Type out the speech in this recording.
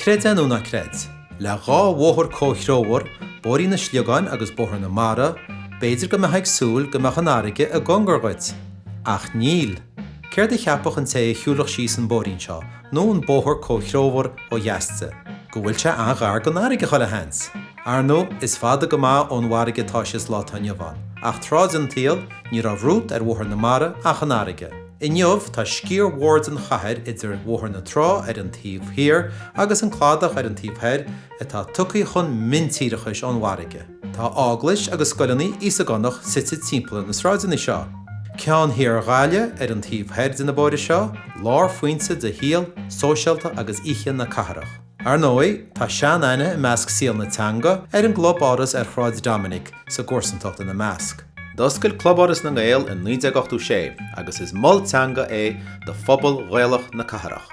Creid é nó ná creid, le 2 bhóthar comhthreomhar, Bóithrín an Sliogáin agus Bóthar na Mara, b'fhéidir go mbeifeá ag súil go mbeadh an fharraige i gcóngar dhuit. Ach níl. Céard a cheapfadh an té a shiúlfadh síos an bóithrín seo, nó an bóthar comhthreomhar ó dheas de? Go bhfuil sé an-ghar don fharraige, chuile sheans! Ar ndóigh, is fada go maith ón bhfarraige atá sé sa lá atá inniu ann, ach tráth den tsaol, ní raibh romhat ar Bhóthar na Mara ach an fharraige. Inniu, tá sciar mhór den chathair idir Bhóthar na Trá ar an taobh thiar agus an cladach ar an taobh thoir atá tugtha chun míntíreachais ón bhfarraige. Tá eaglais agus scoileanna Íosagánach suite timpeall ar na sráideanna seo. Ceann Thiar Ghaillimh ar an taobh thoir de na bóithre seo, lárphointe de shaol sóisialta agus oíche na cathrach. Ar ndóigh, tá sean-aithne i measc saol na teanga ar an gClub-Áras ar Shráid Dominic sa gcomharsantacht ina measc. D'oscail Club-Áras na nGael in 1986 agus is mol teanga é do phobal Ghaelach na cathrach.